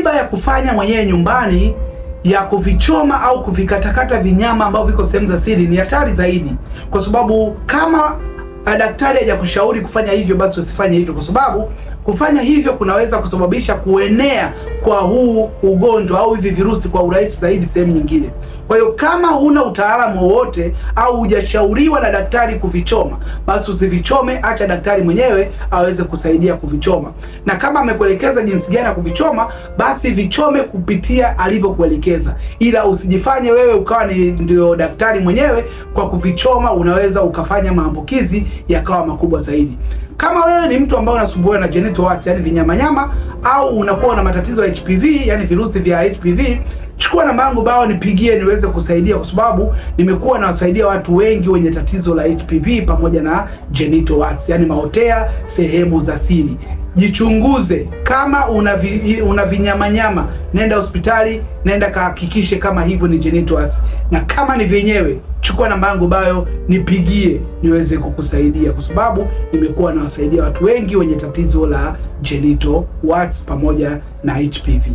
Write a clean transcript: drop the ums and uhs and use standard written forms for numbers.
Tiba ya kufanya mwenyewe nyumbani ya kuvichoma au kuvikatakata vinyama ambavyo viko sehemu za siri ni hatari zaidi, kwa sababu kama daktari hajakushauri kufanya hivyo, basi usifanye hivyo, kwa sababu kufanya hivyo kunaweza kusababisha kuenea kwa huu ugonjwa au hivi virusi kwa urahisi zaidi sehemu nyingine. Kwa hiyo kama huna utaalamu wowote au hujashauriwa na daktari kuvichoma, basi usivichome, acha daktari mwenyewe aweze kusaidia kuvichoma. Na kama amekuelekeza jinsi gani ya kuvichoma, basi vichome kupitia alivyokuelekeza, ila usijifanye wewe ukawa ni ndio daktari mwenyewe. Kwa kuvichoma unaweza ukafanya maambukizi yakawa makubwa zaidi. Kama wewe ni mtu ambaye unasumbuliwa na genital warts, yani vinyamanyama, au unakuwa na matatizo ya HPV, yani virusi vya HPV, chukua namba yangu bao nipigie niweze kusaidia, kwa sababu nimekuwa nawasaidia watu wengi wenye tatizo la HPV pamoja na genital warts, yani maotea sehemu za siri. Jichunguze kama una vinyamanyama, nenda hospitali, nenda kahakikishe kama hivyo ni genital warts, na kama ni vyenyewe, chukua namba yangu bayo nipigie niweze kukusaidia, kwa sababu nimekuwa nawasaidia watu wengi wenye tatizo la genital warts pamoja na HPV.